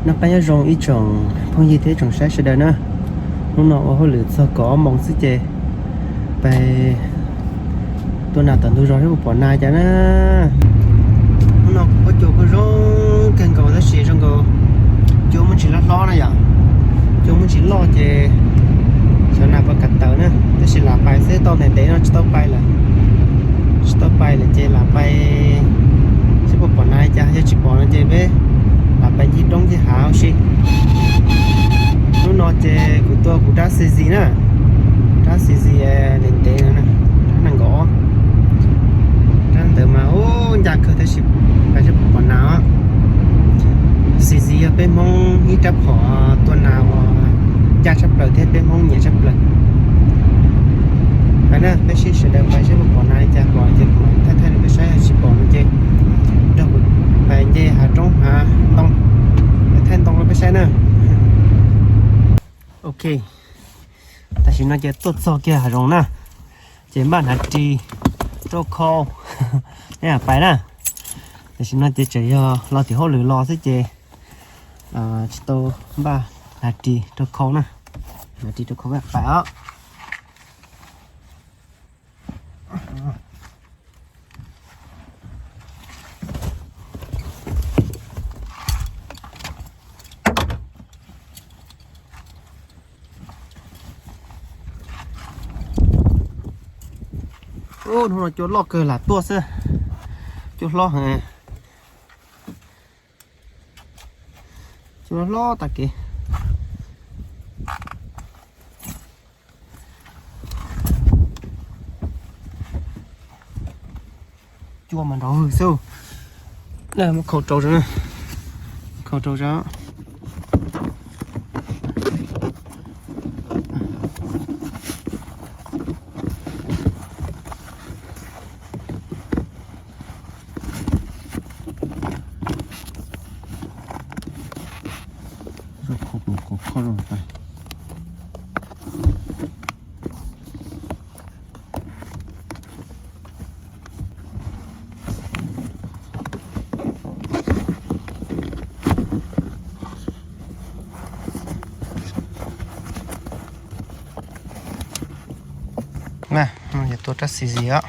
Noj qab nyob zoo ib tsoom phooj ywg thiab tsoom saib sawv daws na. Hnub no ua hauj lwm txog kaum ob moos xwb ces pais tua nas tom ntug zos seb puas pom nas cas na. Hnub no kuv pab cua kuj zoo kawg nkaus tab sis zoo nkaus cua muaj ntsis loj hlob na yom. Cua muaj ntsis loj ces xyov nas puas kam tawm na, tab sis lam pais xwb, tau ntev ntev no tsis tau pais lawm. Tsis tau pais lawm ces lam pais seb puas pom nas li cas, yog tsis pom no ces peb lam pais ncig roob ncig hav ua si. Hnub no ces kuv tua kuv rab xi zis na, rab xi zis ntev ntev no, rab nees nkaum, rab ntawd mas ncaj kawg tab sis pais seb puas pom nas os. Xi zis yog peb Hmoob ib rab phom tua nas uas ncaj tshaj plaws thiab peb Hmoob nyiam tshaj plaws. Pais na, peb sib sawv daws pais seb puas pom nas li cas, pom ces kuv mam thaij thaij rau peb saib, yog tsis pom no ces nrog kuv pais nce hav roob hav ntoo, pais thaij ntoo rau peb saib na. Ok, tam sim no ces tuaj txog kiag hav zoov na, ces npaj hnav ris rau khau peb mam pais na. Tam sim no ces tseem yog los tim hauj lwm los xwb ces tsis tau npaj hnav ris rau khau na. Hnav ris rau khau peb mam pais os. Hnub no cua loj kawg lam tuaj xwb. Cua hlob heev. Cua hlob tas kev. Cua mas nrov hwj xwb. Muab khau rau, khau rau. Na, no yog tua rab xi zis os.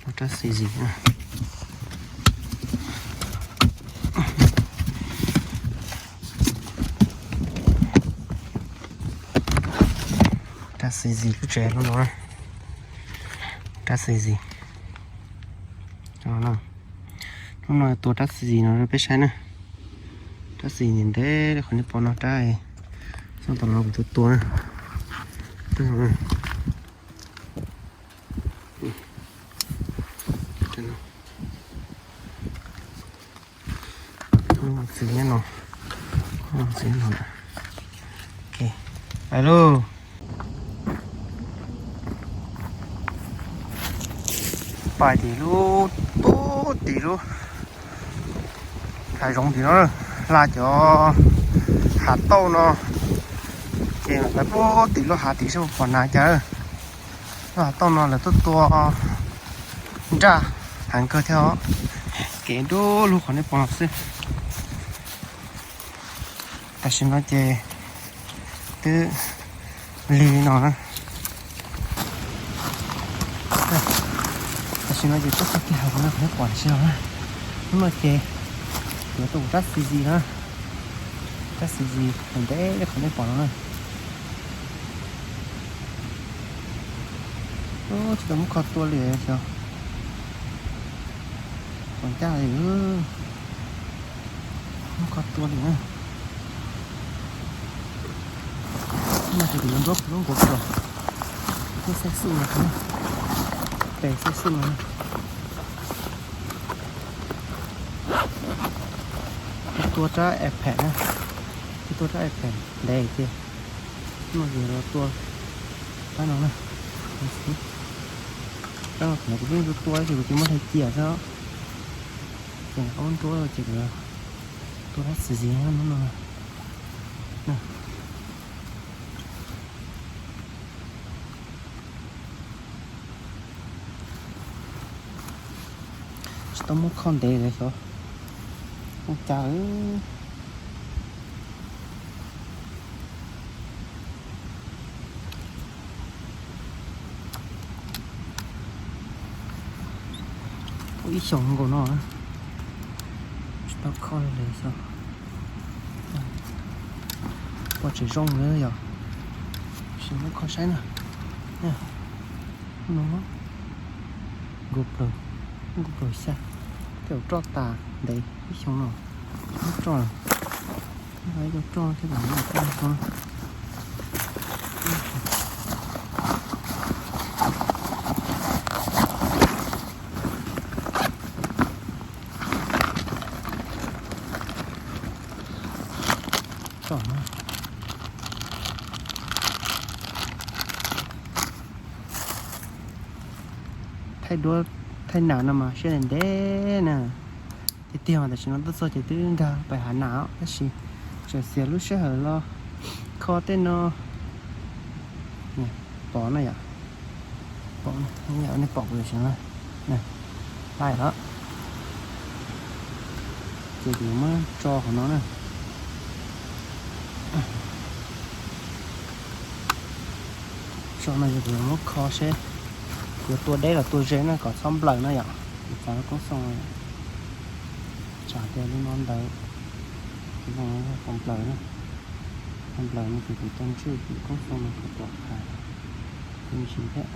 Tua rab xi zis. Rab xi zis lub tsev no, rab xi zis. Hnub no tua rab xi zis no rau peb saib na. Rab xi zis ntev ntev qhov nej pom no, rab xyoo tom no kuv tua tua na. Txiv no, txiv no. Pais lauj. Pais tim lub, pub tim lub hav zoov tim no, hla cov hav tauj no, ces pais pub tim lub hav tim seb puas pom nas cas. Lub hav tauj no lawv tuaj tua nraj heev kawg thiab os. Kev dub lug qhov nej pom no xwb. Tam sim no ces twb lig no na. Tam sim no ces tuaj txog kiag hav zoov no qhov nej pom tsis os. Hnub no ces yuav tua rab xi zis na. Rab xi zis ntev ntev qhov nej pom no na. Tsis tau muab kho tua li xyov. Pom ncaj li. Muab kho tua li na. Mas ces kuv yuav nruab kuv lub nkuav kom kuj xaij xwj no, tes xaij xwj no. Tua rab iPad na, tua rab iPad ntev tiag. No ces los tua rab no na. Rab no kuv yeej tua tua ces kuv tsis muab hlais cia xwb. Ces ob nruab ces kuv Tua dab tsi ziv hnub no. Tsis tau muab kho ntev lawm xyov muaj cas lawm. Ua ib xyoos nkaus no tsis tau kho li xyov. Poj tseem zoo na yog, sim muab kho saib na. No, nkaus plaws, nkaus plaws xya, tej zaum roj tas ntev ib xyoos no. Muab roj, muab roj thiab. Thaij duab thaij nas no mas siab ntev ntev na. Tiag tiag mas tam sim no tuaj txog ces twb nkag pais hav nas os, tab sis tseem xiav lub sij hawm los kho tej no. Pom na yom, pom, nej pom kuv tam sim no, laij os. Ces kuv muab tso qhov no na. Tso no ces kuv yuav muab kho seb kuv yuav tua deb los tua ze na kom txhob nplaws na yom. Kuv txav lub koob xooj, tsam tias li no ntawd, kuv zoo yog tau nplaws na. Tau nplaws no ces kuv tau ntswj kuv koob xooj no kom pom hais kuv me ntsis thiab.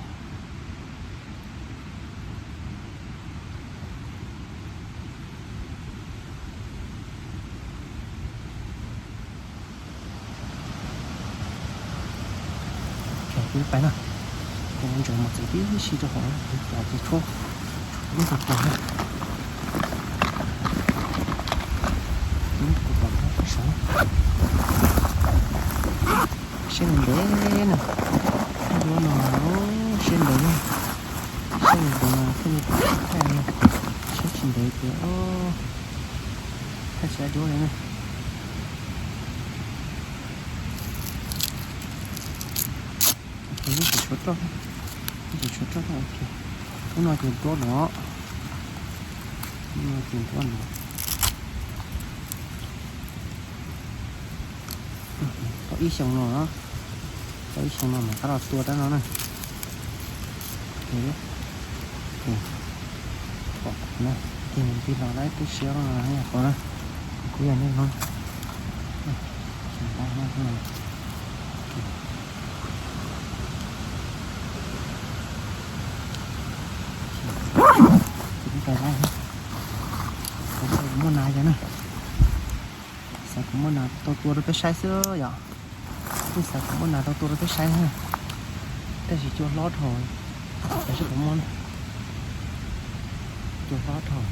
Peb pais na, kuv ntsees mos txwv tib si rau hauv, kuv cov ces tshuab, tshuab ib tug pos na, ib tug pos na, sav. Siab ntev na, duab no siab ntev, siab ntev thiaj li thaij, siab tsis ntev ces thaij tsis tau duab li na. Lub tseem tshuav roj, lub tseem tshuav roj, lub no ces duab no, lub no ces duab no. Tau ib xyoos no, tau ib xyoos no mam rov qab los tua rab no na. Pom kuv na, tig tig los laib tub siab no yog qhov na, kuv yog nej no. Kuv muaj nas yog na, xav kuv muaj nas tau tua rau peb saib xwb yom. Kuv xav kuv muaj nas tau tua rau peb saib na, tab sis cua hlob dhau, saib puas muaj na. Cua hlob dhau.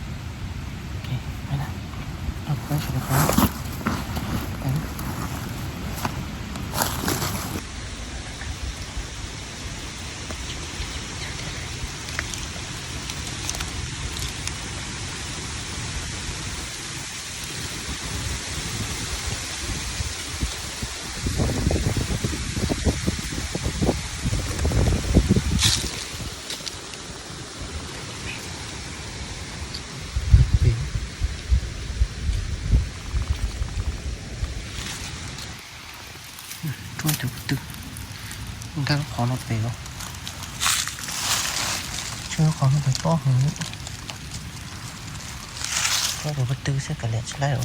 Tshuab cov ko tw, nkag lub qhov no pem os. Tshuab lub qhov no pem pob heev. Tshuab cov ko tw xwb kav liam tsis laib os.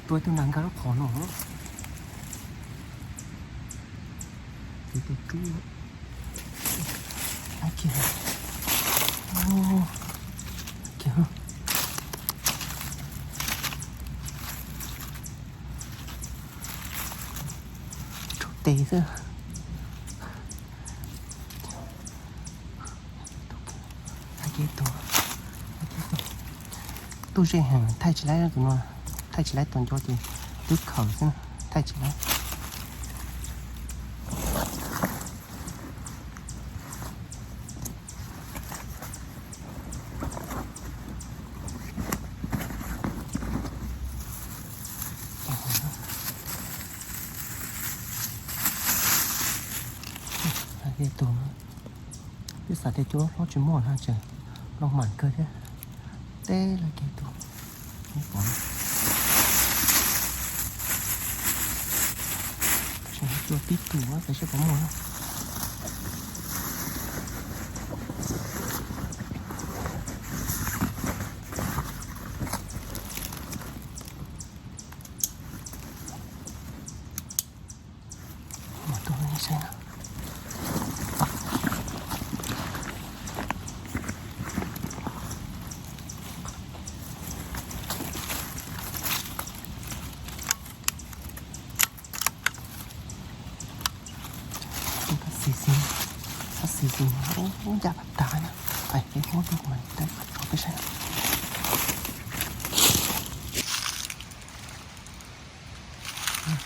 Tua ib tug nas nkag lub qhov no. Tus rub. Rau tes xwb. Tuj ze heev, thaij tsis laib tus no, thaij tsis laib tus nco ces twb khaws xwb, thaij tsis laib. Tus, twb xav tias cua hlob tsis muaj na, tseem loj mam kawg thiab. Teb lawv kiag tus, pom, tseem cua tib tug, xav seb puas muaj. Mam tuaj saib na. Xis xis, xis xis, ncaj tas tas na. Peb muab rau kuv, peb saib.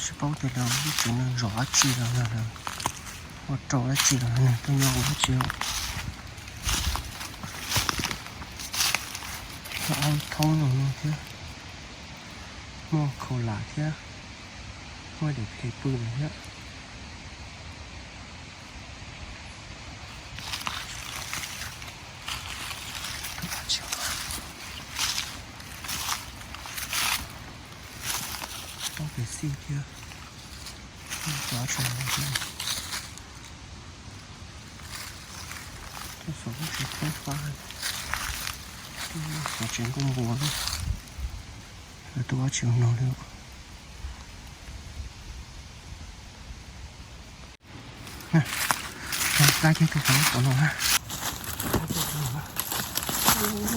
Tsis paub tias lawv tsev neeg zov dab tsi los, ua rau dab tsi los, nws tuaj nyob ua dab tsi. Muaj ob thoob no thiab, muaj khaus lam thiab, muaj daim phem pw no thiab. Ob pem xij thiab, cov tsev neeg thiab, tuaj xov lub tsev khaub fab, xov tsev nkauj npua na, lawv tuaj dab tsi no li. Tab kiag tus qhov no na.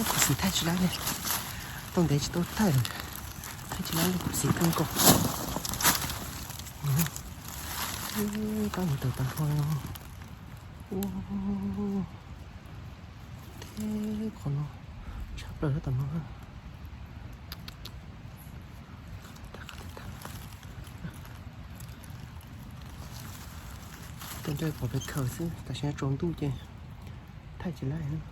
Khuv xim thaij tsis laib li, tau ntev tsis tau thaij, thaij tsis laib li, khuv xim kawg nkaus. Kab mus tawm tas hlo. Teb qhov no tshaj plaws tom no. Tej nroj pom pes khaws xwb, tam sim no tsaus ntuj ces thaij tsis laib.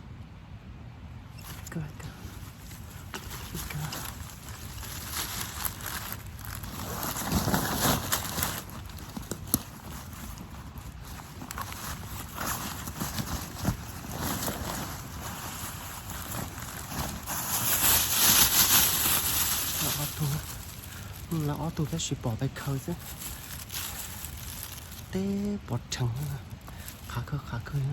Ob tug, lawv ob tug tab sis pom pes khaws xwb. Teb pov rhees, qhav kawg qhav kawg.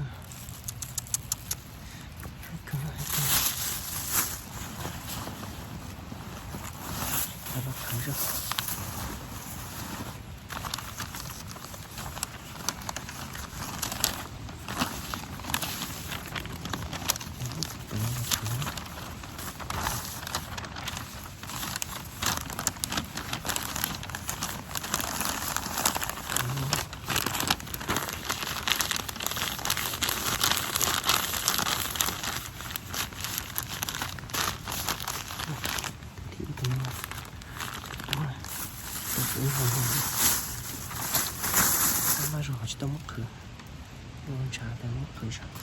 Thim tus no, tus ub ho, maj zog tsis tau muab qhwv, ua ntshav tas muab qhwv saib.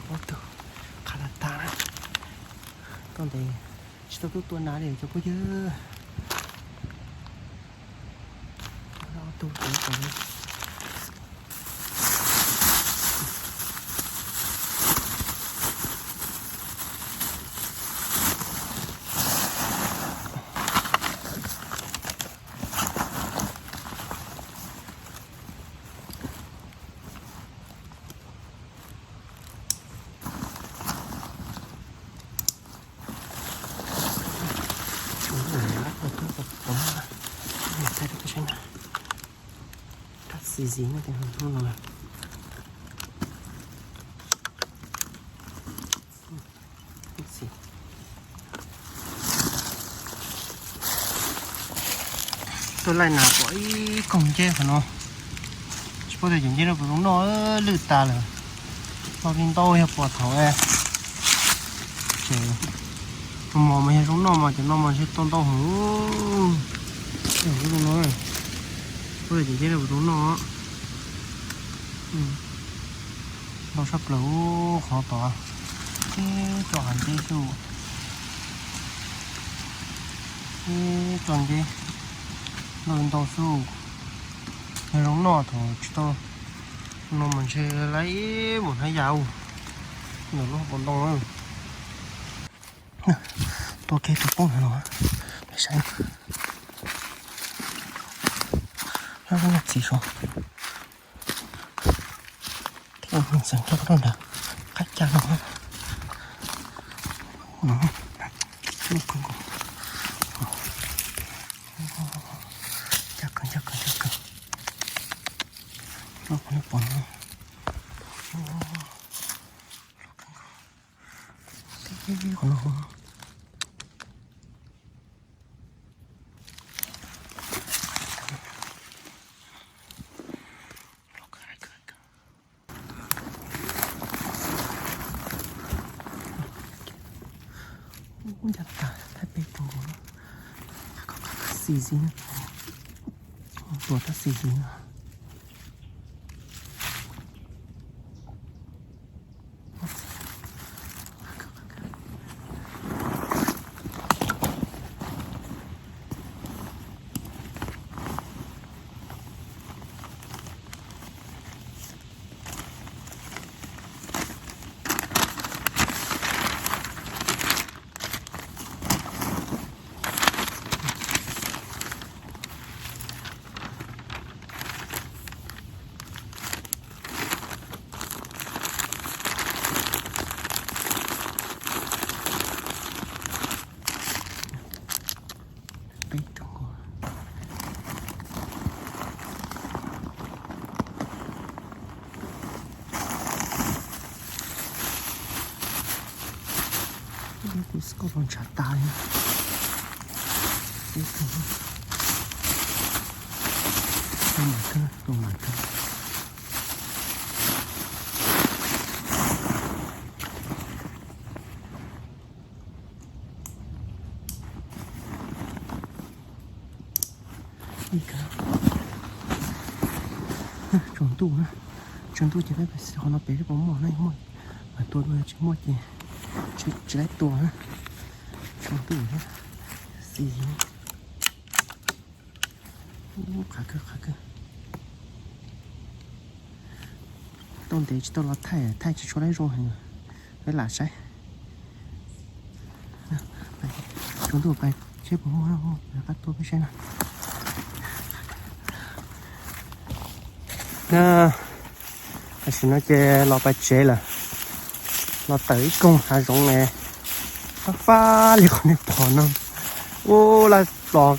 Ob tug qhav tas tas, tau ntev tsis tau tuaj tua nas li cov phooj ywg. Ob tug. Rab xis xis no, hnub no. Tuaj laij nas pom ib koog nceb qhov no, tsis paub tias cov nceb no puas zoo noj, lwj tas lawm. Noj li ntau yog puas thaum ces mos mas yog zoo noj mas cov no mas ntshe tau ntau heev. Zoo no, tsis paub tias cov nceb no puas zoo noj. Ntau tshaj plaws qhov tod, tib tsob hav nceb xwb, tib tsob nceb ntau ntau xwb. Yog zoo noj thaum tsis tau no mas ntshe lawv ib mus hnav yam ntawm lub hauv paus ntoo. Tua kiag tus poob ntawd los, saib, txiv saud, thiab mus txeev rau rau ntawd, qab cag no, cag kawg cag kawg cag kawg, loj qhov nej pom no, qhov no. Ncaj tas thaj peb tus nkaus, xis zis, tua tab xis zis. Peb tug nkaus. Kuv xav ntshav tas li. Peb tug. Tus mam kawg, tus mam kawg. Tsaus ntuj, tsaus ntuj ces peb qhov no pem puas muaj na, muaj mas tua dua, tsis muaj ces tsis laib tua na. Tsaus ntuj thiab, xis. Qhav kawg, qhav kawg. Tau ntev tsis tau los thaij, thaij tsis tshua laib zoo heev, peb lam saib. Tsaus ntuj pais seb puas muaj, qab tua peb saib na. Tam sim no ces los pais tsev lawm, los tawm ib koog hav zoov ne, fab fab li qhov nej pom no. Ub, laj plos,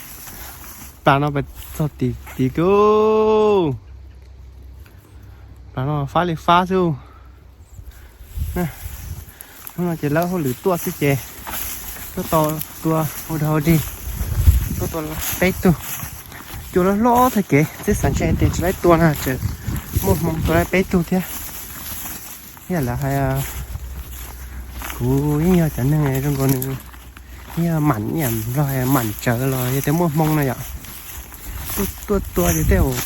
plas no pais txog tim tid kawg. Plas no fab li fab xwb. Hnub no ces lawb hauj lwm tuaj xwb ces tuaj tau tua ua dog dig, tuaj tua peb tug. Cua loj hlob tag kev, twb xav ntshe tias tsis laib tua na, tseem muaj hmoo tua laib peb tug thiab. Ib yam lawv hais, kuv yeej yog cov neeg zoo nkaus nws yeej yog mam, ib yam Nplog hais mam tsawv los yog tias muaj hmoo na yom. Tuaj tua ces tej zaum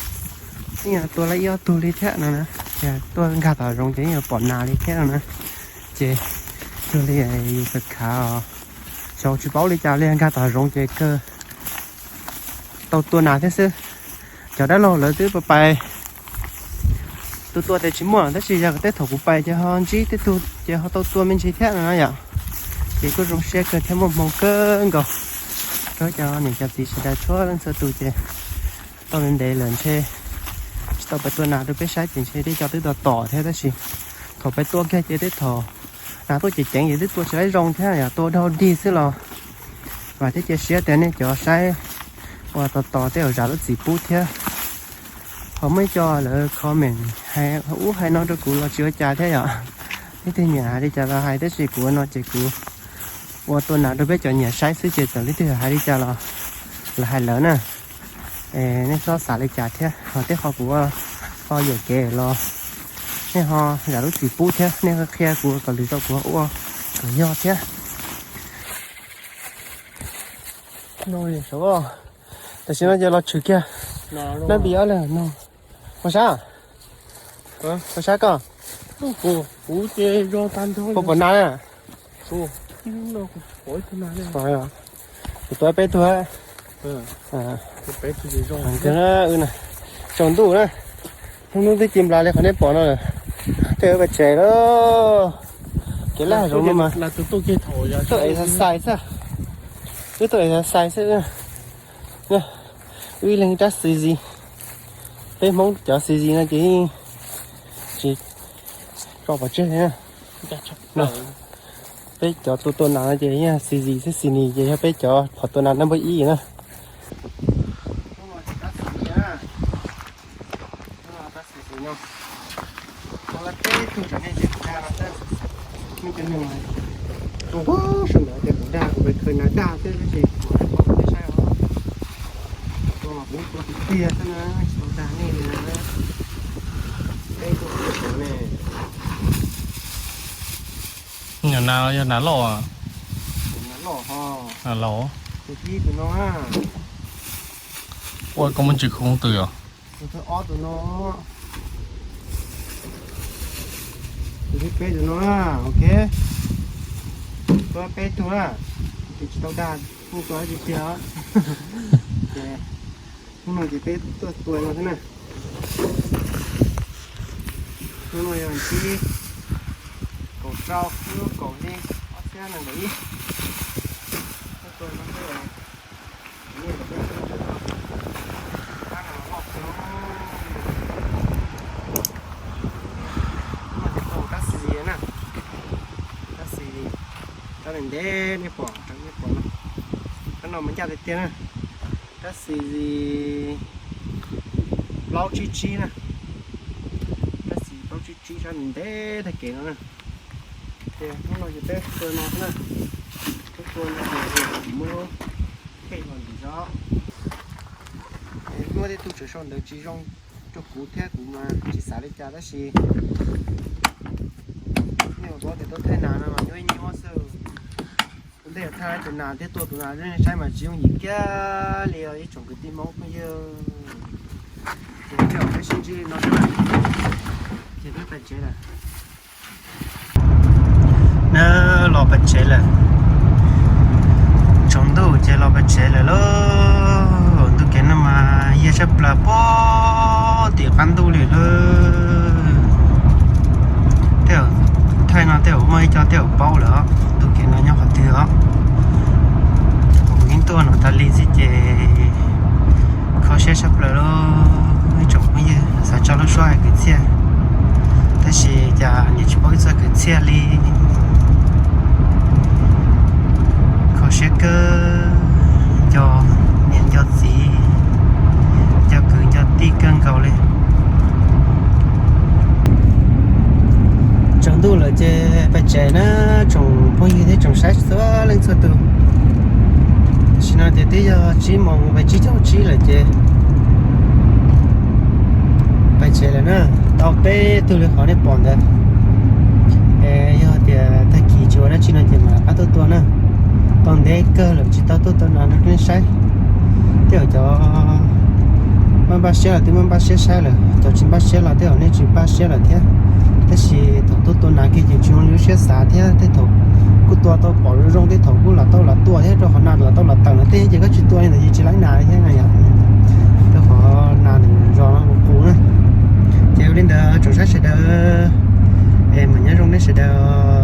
yeej yog tua laib ib ob tug li thiab no na, tuaj nkag tom zoov ces yeej yuav pom nas li thiab no na. Ces cuag li yus khav khav os, xyov tsis paub li cas li, nkag tom zoov ces kawg tau tua nas thiab xwb. Cov dab laug lawv twb pais tua tua tias tsis muaj, tab sis yog tej thaum kuv pais ces ho ntsib tej tug ces ho tau tua me ntsis thiab no na yom. Ces kuj zoo siab kawg thiab muaj hmoo kawg nkaus rau cov niam cov txiv sawv daws txhua leej txhua tus ces tau ntev ntev lawm ntshe tsis tau pais tua nas rau peb saib ces ntshe tej co twb tom tom thiab, tab sis thaum pais tua kiag ces tej thaum nas tuaj ceev ceev ces twb tua tsis laib zoo thiab yom, tua dog dig xwb los. Vam thiab cia siab tias nej cov saib uas tos tos tej zaum zam lub txim pub thiab. Ho muaj ib co lawv comment hais ub hais no rau kuv los tsis ua cas thiab yom. Leej twg nyiam hais li cas los hais, tab sis kuv ua no ces kuv ua tua nas rau peb cov nyiam saib xwb ces txawm leej twg hais li cas los lawv hais lawv na. Es nej txhob xav li cas thiab, ho tej qho kuv ua ho yuam kev los nej ho zam lub txim pub thiab, nej qhia kuv kom lwm zaus kuv ua kom yog thiab. Tam sim no ces los tshwm kiag nab npi ob leeg no. Ua sab, Koj sab koj, puas pom nas na? Kuv tua peb tug. Tsaus ntuj na, hnub hnub twb ci nplas li qhov nej pom no lawm. Tej wb pais tsev lawm. Kev laj zoov no mas tuaj exercise xwb. Wb tuaj exercise xwb. Wb ib leeg rab xis zis. Peb Hmoob cov xis zis no ces tsis tso pov tseg li na. Peb cov tua tua nas no ces yog xis zis xwb, xis nis ces yog peb cov phom tua nas number ib na. Sawv ntawd tias kuv dag, kuv pes khaws nas dag xwb tab sis kuv pom nej saib os. Kuv tua tiag tiag xwb na, tsis tau dag nej li na. Peb tuaj kuv sawv ne. Nyuam nas yog nas loj. Nas loj ho. Nas loj. Tus thib tus no. Ua koj muaj tsis khoob twg os? Tus thib ob tus no. Tus thib peb tus no. Ok. Tua peb tug na. Ces tsis tau dag, kuj tua tsis tiag. Ces hnub no ces peb tuaj tua no xwb na. Hnub no yog tsib, kaum rau, kaum hli, ob txhiab nees nkaum ib. Rab xis na, rab xis, rab ntev ntev nej pom, nej pom no, rab no mas ncaj tiag tiag na. Rab xis plaub tsib tsib na, rab xis plaub tsib tsib sab ntev tag kev no na. Ces hnub no ces peb tua no xwb na, peb tua no ces muab kheej los ntawm zos. Muaj tej tug tseem sau ntawv tsis zoo rau kuv thiab, kuv mas tsis xav li cas tab sis nej ua tias tuaj thaij nas no mas nyuaj nyuaj xwb. Ua ntej thaij tus nas thiab tua tus nas nej saib mas tsis yooj yim kiag li os ib tsoom kwv tij Hmoob phooj ywg. Ces peb sib ntsib li no xwb na, ces peb pais tsev lawm. Na, los pais tsev lawm. Tsaus ntuj ces los pais tsev lawm lauj. Ntu kev no mas yag tshaj plaws puag tim qab ntuj li lauj. Tej zaum thaij no tej zaum muaj ib co tej zaum paub lawm os, ntu kev no nyob qhov twg os. Kuv yeej tuaj no tas li xwb ces kho siab tshaj plaws lauj. Ib tsoom phooj ywg xav tso lub suab hais kwv txhiaj, tab sis cas niam tsis paub ib txoj kwv txhiaj li. Kho siab kawg, nco niam nco txiv, nco kwv nco tij kawg nkaus li. Tsaus ntuj lawm ces pais tsev na, tsoom phooj ywg thiab tsoom saib txhua leej txhua tus. Tam sim no ces twb yog tsib moos pais tsib caug tsib lawm ces pais tsev lawm na. Tau peb tug li qhov nej pom ntawd. Yog tias tag kis tsis ua dab tsi no ces mam rov qab tuaj tua na. Tau ntev kawg lawm tsis tau tuaj tua nas rau nej saib. Tej zaum cov npaj npaj siab los twb npaj npaj siab saib lawm, cov tsis npaj siab los tej zaum nej tsis npaj siab lawm thiab. Tab sis thaum tuaj tua nas kiag ces tsis zoo li lub siab xav thiab, tej thaum kuj tua tau pom zoo zoo, tej thaum kuj los tau los tua thiab, rau qhov nas los tau los tawm no tej ces koj tsis tua li ntawd ces tsis laib nas thiab na yom. Rau qhov nas ntawm zos no qus qus na. Ces ua li ntawd tsoom saib sawv daws, es mam nyob zoo nej sawv daws.